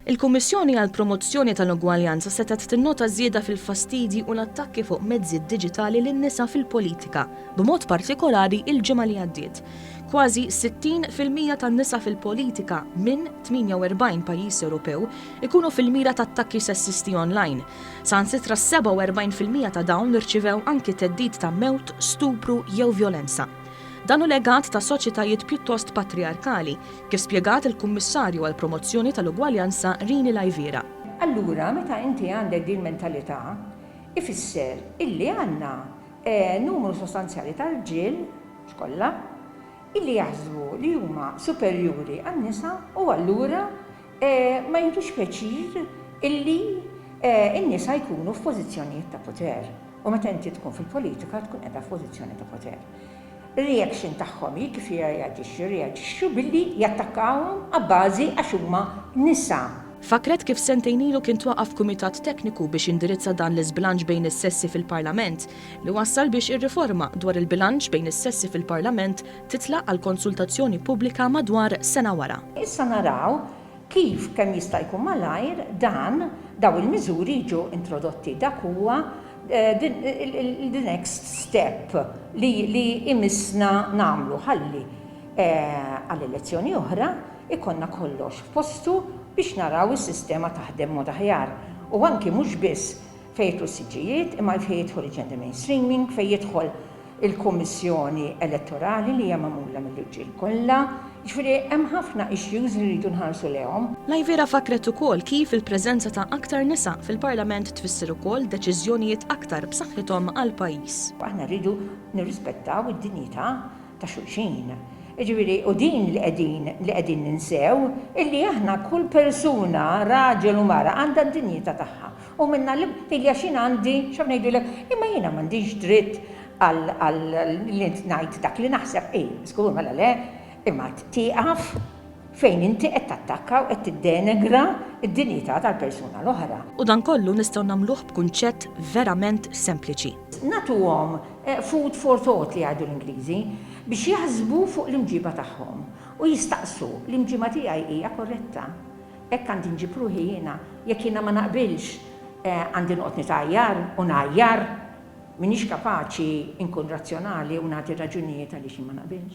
Il-Kummissjoni għall-Promozzjoni tal-Ugwaljanza setgħet tinnota żieda fil-fastidji u l-attakki fuq mezzi diġitali lin-nisa fil-politika, b'mod partikolari l-ġimgħa li għaddiet. Kważi 60% tan-nisa fil-politika minn 48 pajjiż Ewropew ikunu fil-mira ta' attakki sessisti online. Saħansitra 47% ta' dawn irċivew anki theddid ta' mewt, stupru jew vjolenza. Dan hu legat ta' soċjetajiet pjuttost patrijarkali, kif spjegat il-Kummissarju għall-Promozzjoni tal-Ugwaljanza Rini Laiviera. Allura meta inti għandek din il-mentalità, ifisser illi għandna numru sostanzjali ta' rġiel, mhux kollha, illi jaħsbu li huma superjuri għan-nisa u allura ma jiħdux pjaċir illi n-nisa jkunu f'pożizzjonijiet ta' poter. U meta inti tkun fil-politika tkun qiegħda f'pożizzjoni ta' poter. Ir-reaction tagħhom hi kif jirreaġixxu, jirreaġixxu billi jattakkawhom abbażi għax huma nisa. Fakkret kif sentejn ilu kien twaqqaf kumitat tekniku biex jindirizza dan l-iżbilanċ bejn is-sessi fil-Parlament, li wassal biex ir-riforma dwar il-bilanċ bejn is-sessi fil-Parlament titla' għal konsultazzjoni pubblika madwar sena wara. Issa naraw kif kemm jista' jkun malajr dan dawn il-miżuri jiġu introdotti. Dak huwa the next step li li jmissna nagħmlu ħalli għal elezzjoni oħra jkollna kollox f'postu biex naraw is-sistema taħdem mod aħjar. U anki mhux biss fejn jidħlu s-siġġijiet imma fejn jidħol il-gender mainstreaming, fejn jidħol il-Kummissjoni Elettorali li hija magħmula mill-irġiel kollha, jiġifieri hemm ħafna issues li rridu nħarsu lejhom. Laiviera fakkret ukoll kif il-preżenza ta' aktar nisa fil-Parlament tfisser ukoll deċiżjonijiet aktar b'saħħithom għall-pajjiż. Aħna rridu nirrispettaw id-dinjità ta' xulxin. Jiġifieri u din li qegħdin li qegħdin ninsew illi aħna kull persuna, raġel u mara, għandha d-dinjità tagħha. U minna li tgħidli għax jiena għandi, x'għaf ngħidulek, imma jiena m'għandix dritt għal għal li ngħid dak li naħseb. Ej, żgur mela le, imma tieqaf fejn inti qed tattakka u qed tiddenegra d-dinjità tal-persuna l-oħra. U dan kollu nistgħu nagħmluh b'kunċett verament sempliċi. Nagħtuhom food for thought li jgħidu l-Ingliżi, biex jaħsbu fuq l-imġiba tagħhom u jistaqsu, l-imġiba tiegħi hija korretta? Hekk għandi nġib ruħi jiena? Jekk jiena ma naqbilx, għandi noqgħod nitgħajjar u ngħajjar? M'iniex kapaċi nkun razzjonali u nagħti raġunijiet għaliex jien ma naqbilx?